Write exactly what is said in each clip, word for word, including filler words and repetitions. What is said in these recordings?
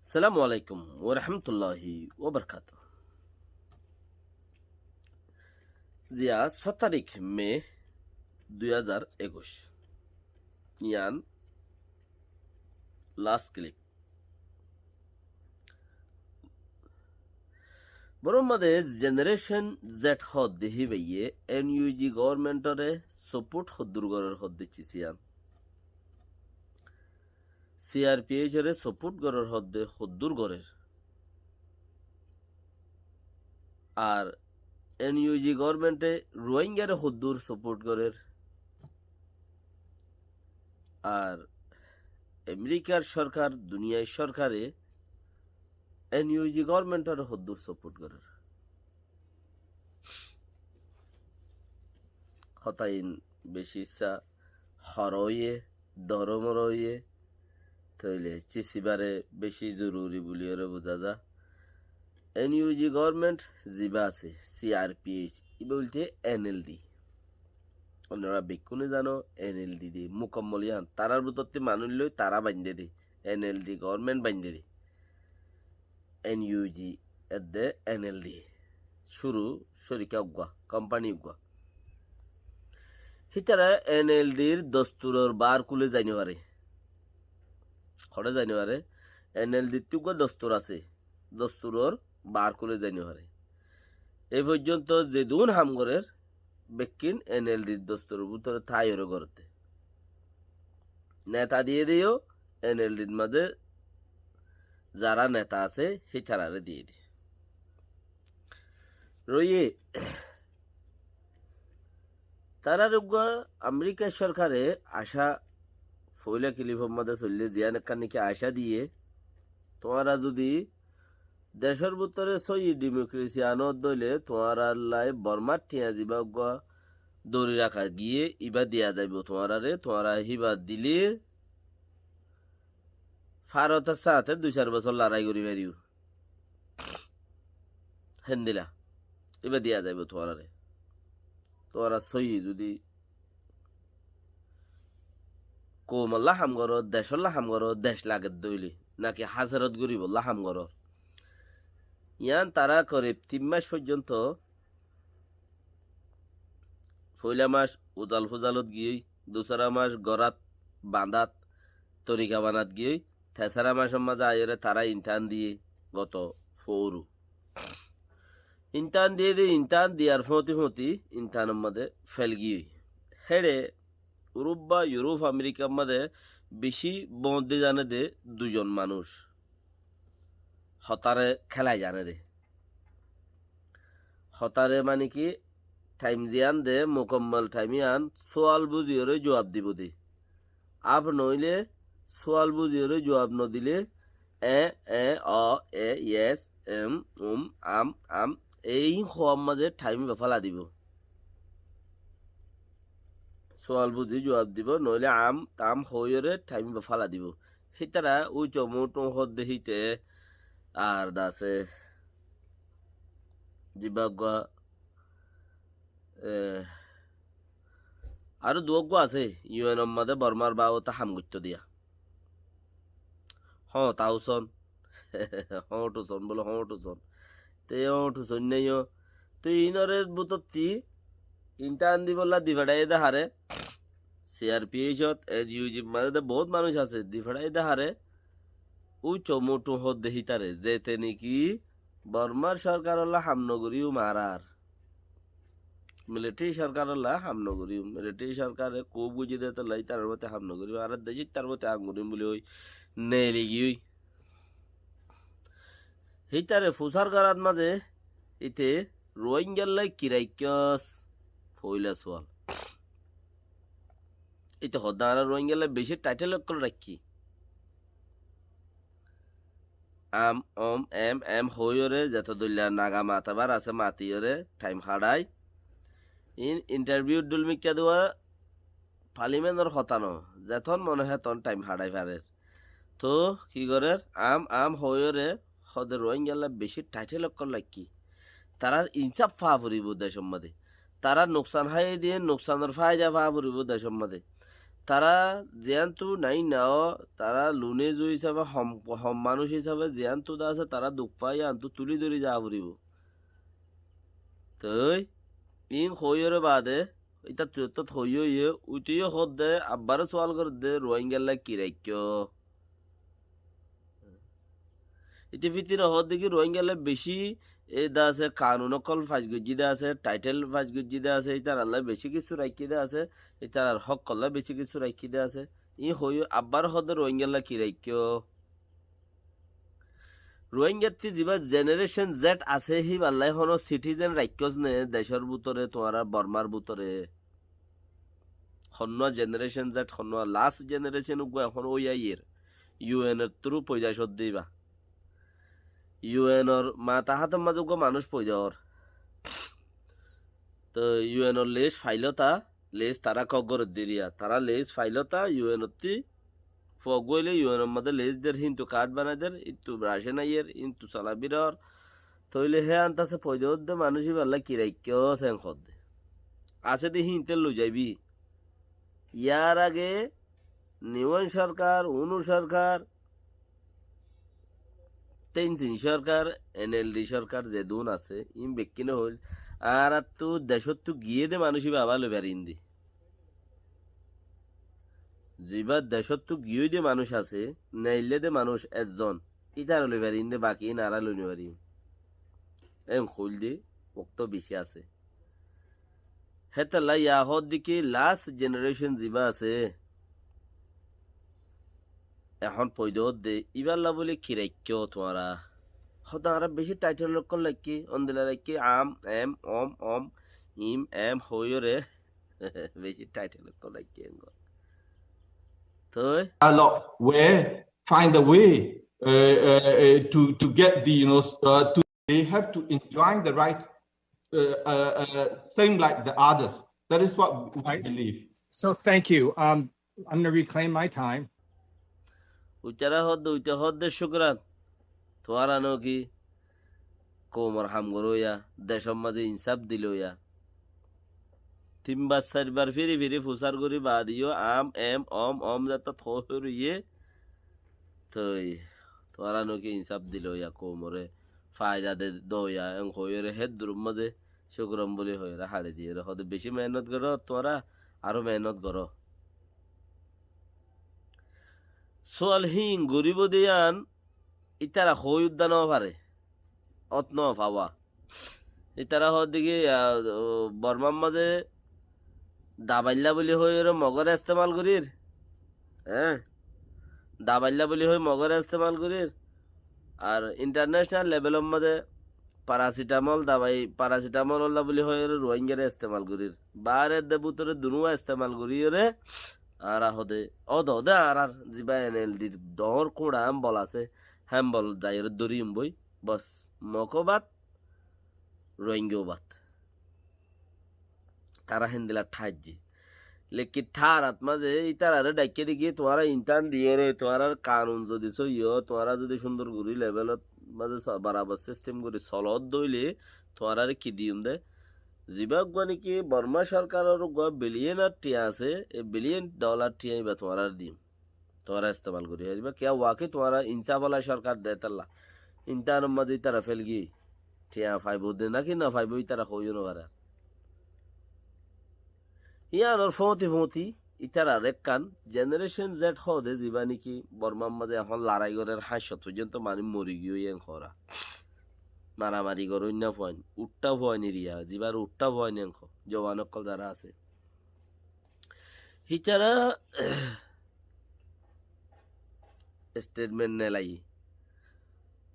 Assalamu alaikum wa rahmatullahi wa barakatuh. Ziya, só tarík me dui házar ekuic. Yián last clip. Bormar mazé Generation Z hoódde híbaye N U G government ore support hoddúr gorér hoódde cisiyan. C R P H ore support gorér hoódde hoddúr gorér. Ar N U G government e Rohingyare hoddúr support gorér. Ar Amerikar sorkar, duniyar sorkare N U G government ore hoddúr support gorér. Hotá iín beci issá hor óiye, doromor óiye, tóile cisibáre beci zoruri buliyóre buzá za. N U G government zibá asé, C R P H, ibá óilde N L D. Onora bekkúne zano N L D de mukammol yián. Tarár bútotti manúic loi tará baindé de. N L D government baindé de. N U G edde N L D. Cúru córiká uggúa, company uggúa. Hítara N L D r dosturor baár kúle zai no fare. Hoçé zai no fare? N L D ttú uggúa dostur asé. Dosturor baár kúle zai no fare. E foijjonto zedún ham gorér, bekkín N L D r dosturor bútore táiyore gorédde. Neta diyé de yó, N L D r mazé zará neta asé, hítarare diyé de. Roiyé, tarár uggúa Amerikar sorkare acá, foóila kilifor mazé soillé ziyán ekkán niki acá diyé, tuáñra zudi decór bútore sóiyi dhimokiresi anódde óile tuáñrár lai Bormár thiañ zibá uggúa dóri raká giyé, ibá diya zaibou tuáñrare, tuáñra híba dilé Farotor sáñte dui sair bosór larái gorí faribó. Héndila. Ibá diya zaibou tuáñrare. Tuáñra sóiyi zudi koumolla ham goró, decólla ham goró, dec lagedde óile, naki háserot goríbolla ham goró. Yián tará korib tin mac foijjonto, foóila mac uzal fuzalot giyói, dusára mac gorát bañdát, torika banat giyói, tesára macor mazé aiyóre tará intán diyé goto foóru. Intán diyé de, intán diyar fóñti fóñti intánor mazé fel giyói. Héçe Uróbba, Yuruf, Amerikar mazé bicí boóñddi zane de dui zon manúic. Hotáre kélai zane de. Hotáre mani ki, thaim ziyán de, mukammol thaim yián, sual buziyóre juab dibou de. Af noóile, sual buziyóre juab nodilé, e, e, o, e, yes, em, um, am, am, ei hoóar mazé thaim ibá fala dibou. Sual buzi juab dibou, noóile am, tam hoóiyore thaim ibá fala dibou. Hítara úico muñthu hoódde híte ar dase zibá uggúa, e, aró duwá uggúa asé, U N or mazé Bormár babote ham goittóu diya. Hoñtha usón. Hoñthu son bóle, hoñthu son. Te hoñthu son nái yó. Te iínoré bútotti intán dibolla di feçáiye de hare. C R P H ot, N U G mazé de boóut manúic asé, di feçáiye de hare. Úico muñthu hoódde hítare, zete niki Bormár sorkarolla ham nogoríyum añárar. Militeri sorkarolla ham nogoríyum. Militeri sorkare kuf goijjé de tolla ítarar bútotti ham nogoríyum. Añárar decóttar bútotti ham goríyum buli ói neeli giyói. Hítare fusár gorát mazé íte Ruáingalla ki raikkós? Foóila sual. Íte hoódde añára Ruáingalla bicí thaitel ókkol raikkí. Am, om, em, em hoóiyore zeto dóilla naga matebár asé matiyore thaim haçái. Iín intarviu dhulmikká duwa falimenor hotá noó, zeton mone héton thaim haçái farer. Toóu ki gorér? Am, am hoóiyore hoóde Ruáingalla bicí thaitel ókkol raikkí. Tarár insáf faa foribóu decór mazé. Tará nuksan háiye de, nuksanor fáida faa foribóu decór mazé. tará ziyántu nái noó, tará lunezu hísafe hom, hom manúic hísafe ziyántu de asé, tará duk fa yíantu tulí dóri zaá foribóu. Toi, iín hoóiyoré baade, ítara tuáñrát hoiyé hoiyé, uité yó hoódde, abbaré sual gorédde, Ruáingalla ki raikkó? Ite fitire hoódde ki Ruáingalla bicí e de asé, kanun ókkol fas goijjí de asé, taitel fas goijjí de asé, ítarallá bicí kissú raikkí de asé, ítarar hókollá bicí kissú raikkí de asé. Iín hoóiyoré abbaré hoódde Ruáingalla ki raikkó? Ruáingattí zibá jenerecon zet asé, híballá honó sitizen raikkós né decór bútore, tuáñra Bormár bútore? Honnúa jenerecon zet, honnúa last jenerecon uggúa ehón ói aiyér. Yu en or tru foida ódde íba. Yu en or matahátor mazé uggúa manúic foida ór. Toi yu en or lis failóta, lis tará kok gorédde eriya. Tará lis failóta, yu en ottí fua uggúa óile yu en or mazé lis der, híntu kard banai der, íntu racon aiyér, íntu solabira ór. Tóile hé antase foida ódde manúic íballá ki raikkó sen hoódde. Asé de hínte loi zaibí. Yar age Niwon sorkar, Unu sorkar, Tenzin sorkar, en el di sorkar zedún asé, iín bekkíne hoóil, añáráttu decóttu giyé de manúic íba abá loi fariyum dé. Zibá decóttu giyói de manúic asé, neillé de manúic ezzon, ítara loi fariyum dé, baki iín añára loi nofariyum. En hoóil de, okto bicí asé. Hétolla yá hoódde ki last jenerecon zibá asé, ehón foida ódde, íballá bóli ki raikkó tuáñra? Hoódde añára bicí taitel ókkol raikkí, ondila raikkí, am, em, om, om, im, em, hoóiyoré, bicí taitel ókkol raikkí engor. Toi? A lot where find a way uh, uh, uh, to to get the you know uh, to they have to enjoy the right uh, uh, uh, same like the others. That is what we I, believe. So thank you. Um, I'm going to reclaim my time. Uitará hoódde, uite hoódde cúkuran. Tuáñra noki koumor ham goróya, decór mazé insáf dilóya. Tin bar sair bar firi firi fusár gorí baade yó am, em, om, om zatot hoói hoói roiyé. Toi, tuáñra noki insáf dilóya, koumoré faida de dóya, en hoóiyoré héddur mazé cúkuran bóli hoóiyoré haçi diyóre. Hoódde bicí mehénnot goró tuáñra, aró mehénnot goró. Sual híin goríbou de yían ítara hoói uddá nófare, ót nófawá. Ítara hoódde ki, ah, Bormár mazé dabaillá bóli hoóiyoré Mogóre estemal gorír. Eé? Dabaillá bóli hoói Mogóre estemal gorír. Ar intarnecenal levelor mazé parasitamol dabai, parasitamollá bóli hoóiyoré Ruáingaré estemal gorír. Baáre edde bútore dunúwa estemal goríyoré añára hoóde, óde hoóde añárár zibá en el dir doóñr kúñça hámbol asé, hámbol zaiyóre dórium boi, bos, Mogó bad, Ruáingau bad. Tará héndilla tháijje. Lekin tharat mazé ítararé dhaikké dekí tuáñra intán diyóre, tuáñrar kanun zodi sóiyi ó, tuáñra zodi cúndor gorí levelot mazé so-, barabor sistem gorí solot dóile, tuáñraré ki diyum dé? Zibá uggúa niki Bormá sorkaror uggúa biliyonar thiañ asé, e biliyon dholar thiañ íba tuáñraré diyum. Tuáñra estemal gorí faribá. Kiyá waki tuáñra insáfola sorkar de tálla. Intánor mazé ítara fél giyói. Thiañ faibóu de náki nofaibóu ítara hoóiyo nofaré. Yíanor fóñti fóñti ítarar ekkán jenerecon zet hoóde zibá niki Bormár mazé ehón larái gorér, háñt cót foijjonto manúic mori giyói en hoóra. Maramari goróinna fuain, uththá fuain eriya, zibáre uththá fuain en hoó, zuwan ókkol zará asé. Hítara estetment nelaiyé.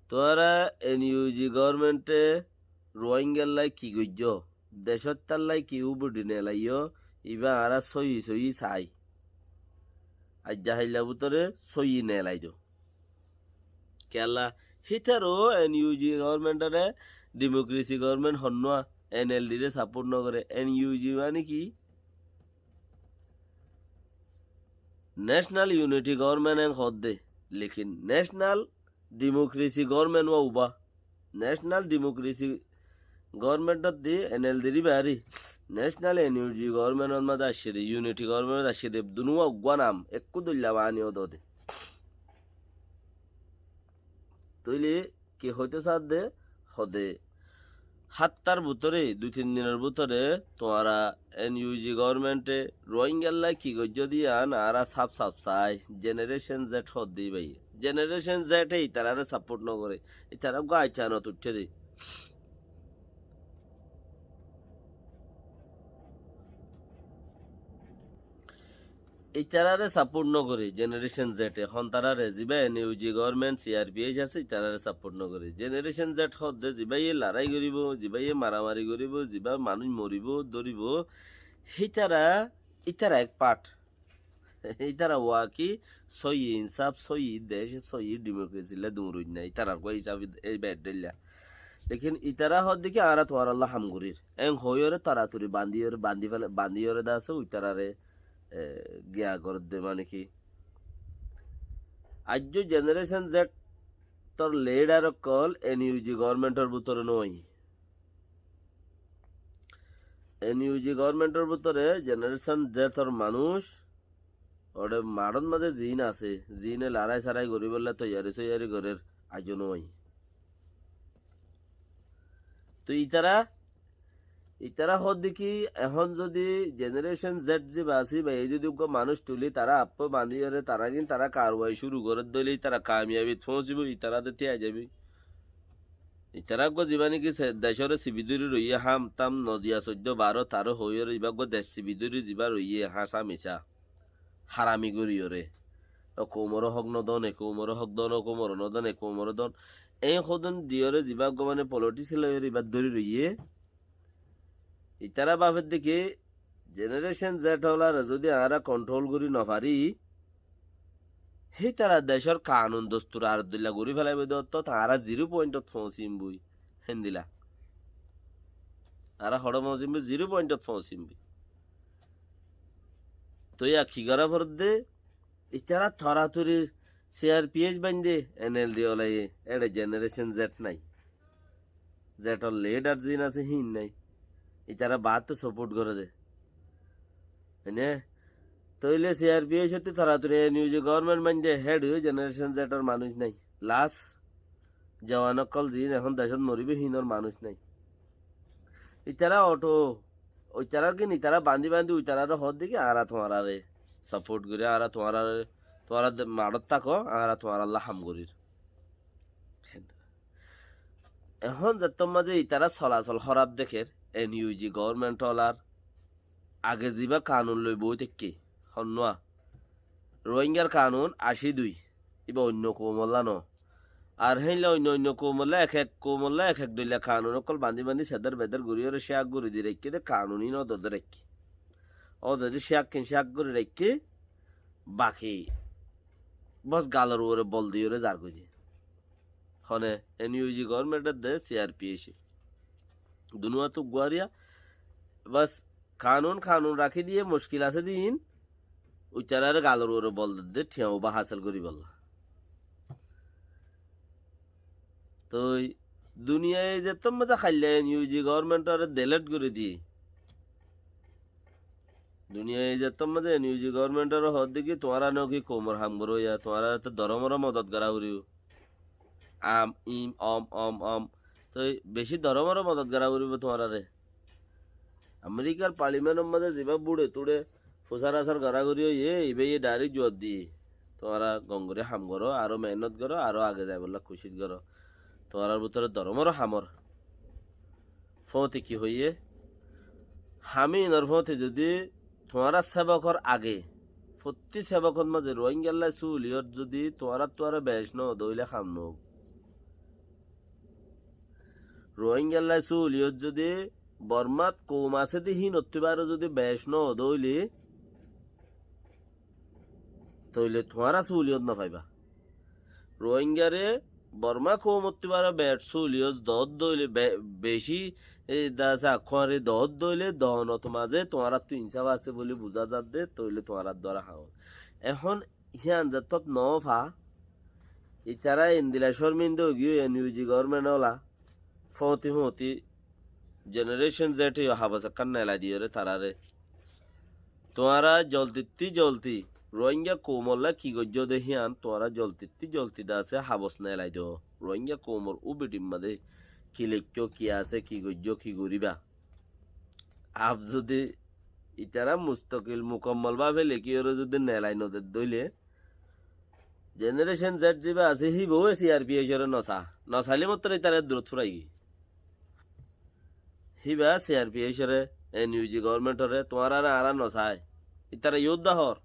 Tuáñra en iu ji goórmente Ruáingallái ki goijjó, decóttallái ki úbudi nelaiyó, ibá añára sóiyi sóiyi saái. Aijja hailla bútore sóiyi nelaidó. Kiyólla, hítaróu en iu ji goórmentoré dimokresi goórment honnúa, en el di re sapót nogoré. En iu ji mani ki? Necenal iuniti goórment en hoódde, lekin necenal dimokresi goórment wá ubá. Necenal dimokresi government ot di N L D r ibá ari, national N U G government ot mazé aiccé dé, unity government ot aiccé dé, dunúa uggúa nam, ekkú dóilla baáni ódode. Tóile ki hoitó saádde, hode, háftar bútore, dui tin dinor bútore tuáñra N U G government e Rohingyalla ki goijjó de yián añára saf saf sai, Generation Z hoódde ibáye. Generation Z e itarare support no gore, itara uggúa aiccánot uiththé de. Itarare support no gore Generation Z e, hon tarare, ziba N U G government, C R P H asé, itarare support no gore. Generation Z hoódde zibáye larái goribo, zibáye maramari goribo, zibá manúic moribo, dóribo, hítara, ítara ek part. Ítara waki sóiyi insaf, sóiyi dec, sóiyi democracy lla duñroinna, ítarar uggúa hísabe e bed dóilla. Lekin ítara hoódde ki añára tuáñralla ham gorír. Eén hoóiyoré toratori bandíyoré, bandí fele, bandíyoré de asé, uitarare, e, giya gorédde mane ki. Aijjó Generation Z or leader ókkol N U G government or bútore no ai. N U G government or bútore Generation Z or manúic, ore maçot mazé ziín asé, ziíne larái sarái goríbolla toiyari soiyari gorér, aijjó no ai. Toi ítara, ítara hoódde ki, ehón zodi Generation Z ziba asé, íbaye zodi uggúa manúic tuli, tara affó bandíyoré, taragín tara karwai cúru gorédde óile, ítara kamiyabit foóñsibo, ítara de tíai zaibo. Ítara uggúa ziba niki se-, decóre sibi dóri roiyé, ham tam nodiya soiddó baró, taró hoóiyoré ibá uggúa dec sibi dóri ziba roiyé, háñsa misá. Harami goríyoré. Ó koumoré hók nodón, e koumoré hók don, ó koumoré nodón, e koumoré don. Eén hodún diyoré zibá uggúa mane politics loiyoré ibá dóri roiyé. Ítara bafedde ki Generation Z ólaré zodi añára control gorí nofarí, hítara decór kanun dostur ar dóilla gorí felaibó de, ottót añára zero point ot foóñsim boi. Héndilla. Añára hoçé foóñsim boi, zero point ot foóñsim boi. Toi yá ki gorá foredde? Ítara toratori C R P H baindé, N L D olaye, éçe Generation Z nai. Z or leader ziín asé, híin nai. Ítara baáttu support goré de. Mane, tóile C R P H ottú toratori N U G government baindé, héçe Generation Z or manúic nai. Las, jowan ókkol ziín ehón decót moribó, híinor manúic nai. Ítara oto, óitarar gín ítara bandí bandí, óitarare hoódde ki, añára tuáñrare support gorí, añára tuáñrare, tuáñra de-, maçot táko, añára tuáñralla ham gorír. Ehón zettót mazé ítara solasol hóraf dekér, N U G government olar age zibá kanun loi boói táikke, honnúa. Rohingyar kanun ací dui, íba oinno koumolla no. Ar héinla oinno oinno koumolla ek ek, koumolla ek ek dóilla kanun ókkol bandí bandí seder beder goríyoré cíak gorí di raikké de, kanun ín ódode raikké. Ódode cíak kin cíak gorí raikké, baki bos galor uore bol diyoré zargói de. Hone N U G government de C R P H e. Dunúattu guáriya, bas kanun, kanun rakí diye muckil asé de iín, uitarare galor uore bol dedde, thiañ uba hásil goríbolla. Toi duniyaye zettót mazé hailla N U G government ore delete gorí diye. Duniyaye zettót mazé N U G government ore hoódde ki, tuáñra no ki koumor ham goró ya, tuáñrare to doromoré modot gorá foribó. Am, im, om, om, om. Toi beci doromoré modot gorá foribó tuáñrare. Amerikar parliament or mazé zibá buçe tuçe fusar asar gorá gorí óiye, ibáye direct juwab diye. Tuáñra gom gorí ham goró, aró mehénnot goró, aró age zaibolla kucíc goró. Tuáñrar bútore doromoré hamor. Fóti ki hoiyé? Hami inor fóti zodi tuáñra sebokor age, fottí sebokot mazé Rohingyalla súliyot zodi tuáñra tuáñra bec no dóile ham no. Rohingyalla súliyot zodi Bormat koum asé de hínottú baro zodi bec no dóile, tóile tuáñra súliyot no faiba. Rohingyare Borma koumottú baro bec súliyot doódde óile be-, beci, e, da sa kuáñri doódde óile doonot mazé tuáñrattú insaf asé buli buzá zadde, tóile tuáñrar duara hañón. Ehón hían zettót no fa, itara endila corminda óigiyoi N U G government ola, fóti fóti Generation Z e yó habos ekkán neelai diyóre taráre. Tuáñra zoldittí zoldi Rohingya koumolla ki goijjó de híyan, tuáñra zoldittí zoldi de asé habos neelai do. Rohingya koumor ubidir mazé ki leikkó, ki asé, ki goijjó, ki goríba. Aab zodi itará mustokil mukammol bábe lekíyóre zodi neelai no de dóile, Generation Z zibá asé, híba ó C R P H ore no sa. No sailé mottor itará durot furai giyé. Híba C R P H ore, N U G government ore, tuáñrare añára no sai. Itará yó dahor.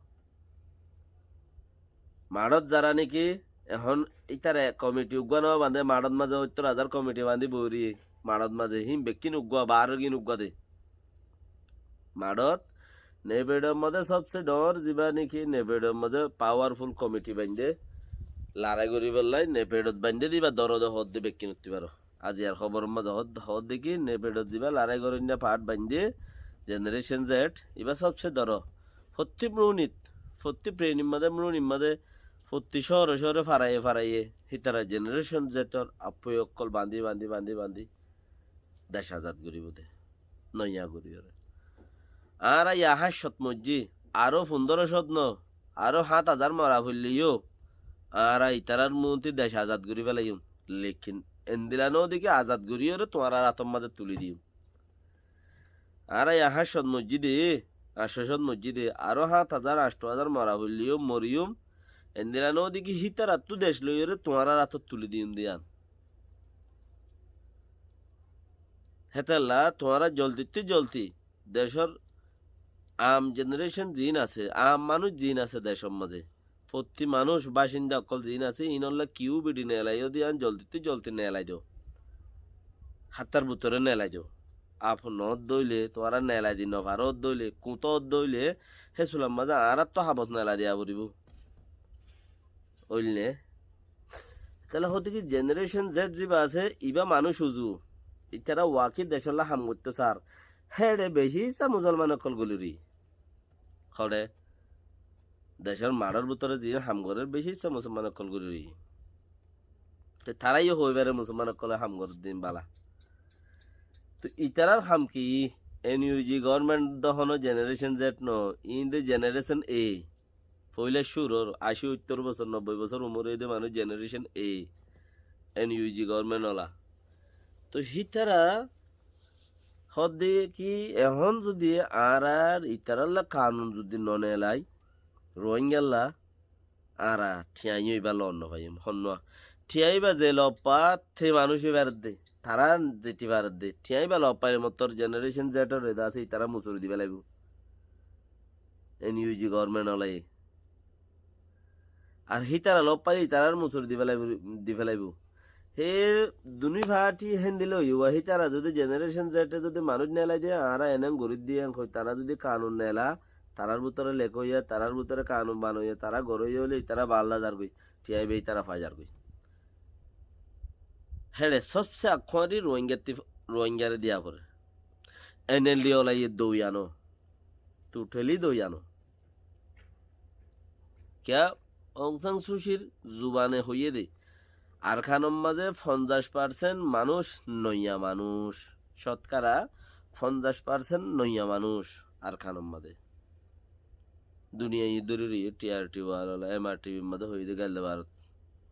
Maçot zará niki, ehón itará komiti uggúa no bande, maçot mazé óttor hazar komiti bandi bori, maçot mazé hín bekkín uggúa, baró gín uggúa de. Maçot, NAPED or mazé sobse dhoóñr zibá niki NAPED or mazé powerful komiti bainde, larai goríbolla NAPED ot bainde de ibá dóro de hoódde bekkín uttí faro. Aziyar hóbor mazé hoód-, hoódde ki NAPED ot zibá larai goróinna part bainde, Generation Z, ibá sobse dóro. Fottí mrunit, fottí prenir mazé, mrunir mazé, fottí cóore cóore faraye faraye, hítara Generation Z or appoye ókkol bandi, bandi, bandi, bandi. Dec azad goríbo de. Noiya goríyore. Añára yá háñt cót moijjí, aró fundóro cót no, aró háñt hazar mora foillé yó, añára itarár muúnti dec azad gorí felaiyum. Lekin endila no deki azad goríyore tuáñrar átor mazé tulí diyum. Añára yá háñt cót moijjí de, añctó cót moijjí de, aró háñt hazar, añctó hazar mora foillé yó moriyum. Endila no deki hítarattú dec loiyóre tuáñrar átot tulí diyum de yían. Hétolla tuáñra zoldittú zoldi decór aam generation ziín asé, aam manúic ziín asé decór mazé, fottí manúic bácinda ókkol ziín asé, iínolla kiú bidi neelaiyó de yían zoldittú zoldi neelai do. Háttar bútore neelai do. Aaf noódde óile, tuáñra neelai di nofaró ódde óile, kuñtódde óile, hé sular mazé añáráttu habos neelai diya foribó. Óilne? Tóile hoódde ki Generation Z zibá asé, ibá manúic uzu. Itará waki decólla ham goittó sar. Héçe beci issá musolman ókkol goli ri. Hoçé? Decór maçór bútore ziín ham gorér beci issá musolman ókkol goli ri. Te tará yó hoi fare musolman ókkole ham gorér din bala. To itarár ham ki? N U G government de honó Generation Z no, iín de Generation A. Foila cúror, ací óittor bosór, nobboi bosór umor óiye de manúic Generation A, N U G government ola. To hítara hoódde ki, ehón zudi añárar itarálla kanun zudi no neelai, Rohingyalla, añára thiañ yó ibá loon no faiyum, honnúa. Thiañ ibá ze loop fa, te manúic ói faredde, tará zeti faredde. Thiañ ibá loop faile mottor Generation Z or eda asé, itará musori di felaibó. N U G government olaye. Ar hítara lob faile itarár musori di felaibó, di felaibó. Hé dunúi party héndilla óiye, hítara zudi Generation Z e zudi manúic neelai de, añára eneñ gorí di eñ hoi, tará zudi kanun neela, tarár bútore lekoiya, tarár bútore kanun banoiya, tará goróiya óile itará balla zargói, thiañ ibá itará fai zargói. Héçe sobse akkuári Rohingyar ti-, Rohingyare diya fore. N L D olaye dou yano. Totally dou yano. Kiyá? Aung San Suu Kyi r zubane hoiyé de, Arkanor mazé fonzac percent manúic noiya manúic, cótkara fonzac percent noiya manúic Arkanor mazé. Duniyai dóri roiyé T R T wala, M R T V r mazé hoiyé de gelde barot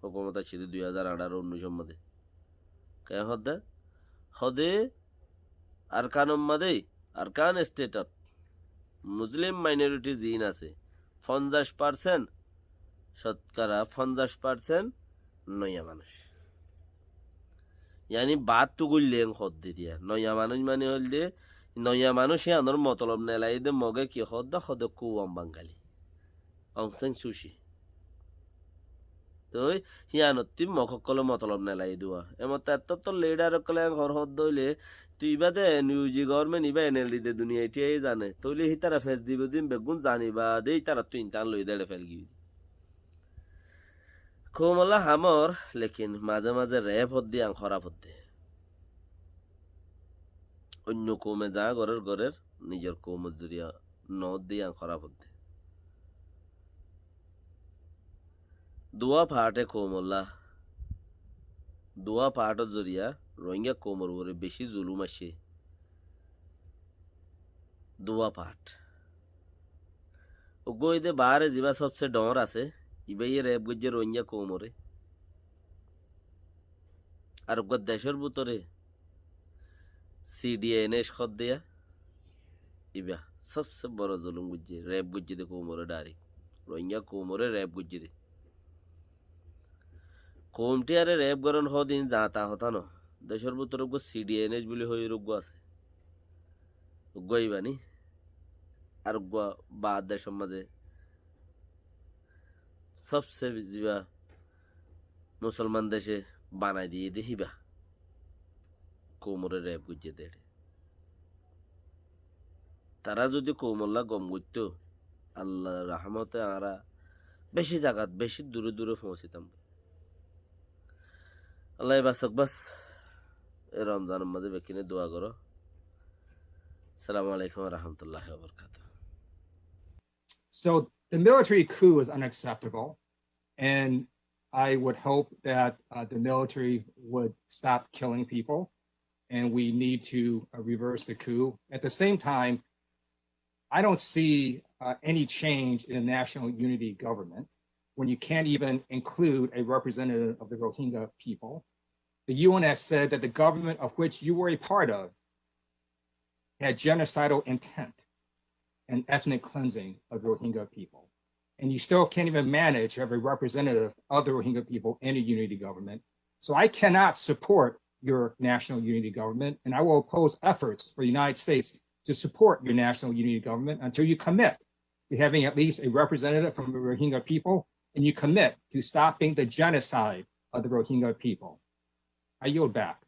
hókumot aiccé de dui házar añçáro unnúicor mazé. Kiyá hoódde? Hoódde Arkanor mazé, Arkan state ot Muslim minority ziín asé, fonzac percent, cótkara fonzac percent noiya manúic. Yáni baáttu goille eñ hoódde diya. Noiya manúic mani óilde, noiya manúic híanor motolob neelai de Moge ki hoódde, hoódde kuwam Bangali. Aung San Suu Kyi. Toi híanottí Mog ókkole motolob neelai dua. Emotte ettotto leader ókkole eñ hor hoódde óile, tui ibá de N U G government, ibá N L D de duniyai thíyai zane. Tóile hítara fes dibo din beggún zani baade ítarattú intán loi deçe fel giyói. Koumolla hamor, lekin mazé mazé rep hoódde eñ hóraf hoódde. Oinno koume zaá gorér gorér, nizor koumor zoriya noódde yían hóraf hoódde. Duwá paáñte koumolla, duwá paáñtor zoriya Rohingya koumor uore bicí zulúm aiccé. Duwá part. Uggúa óilde baáre zibá sobse dhoóñr asé, ibáye rep goijjé Rohingya koumoré. Ar uggúa decór bútore C D N S hoódde yá, ibá sobse boro zulum goijjé, rep goijjé de koumoré direct. Rohingya koumoré rep goijjé de. Koumtiyaré rep gorón hoódin zañta hotá noó. Decór bútore uggúa C D N S buli hoiyóre uggúa asé. Uggúa ibá ni? Ar uggúa baár decór mazé sobse zibá musolman dece banai diyé de híba. Koumoré rep goijjé de eçé. Tará zudi koumolla gom goittó, Allar rahmote añára beci zagat, beci dure dure foóñsitam. Allaye basok bas, e Romzanor mazé bekkúne dua goró. Assalamu alaikum wa rahmatullahi wa barakatuh. So the military coup is unacceptable, and I would hope that uh, the military would stop killing people, and we need to uh, reverse the coup. At the same time, I don't see uh, any change in a national unity government when you can't even include a representative of the Rohingya people. The U N has said that the government of which you were a part of had genocidal intent and ethnic cleansing of Rohingya people. And you still can't even manage to have a representative of the Rohingya people in a unity government. So I cannot support your national unity government, and I will oppose efforts for the United States to support your national unity government until you commit to having at least a representative from the Rohingya people and you commit to stopping the genocide of the Rohingya people. I yield back.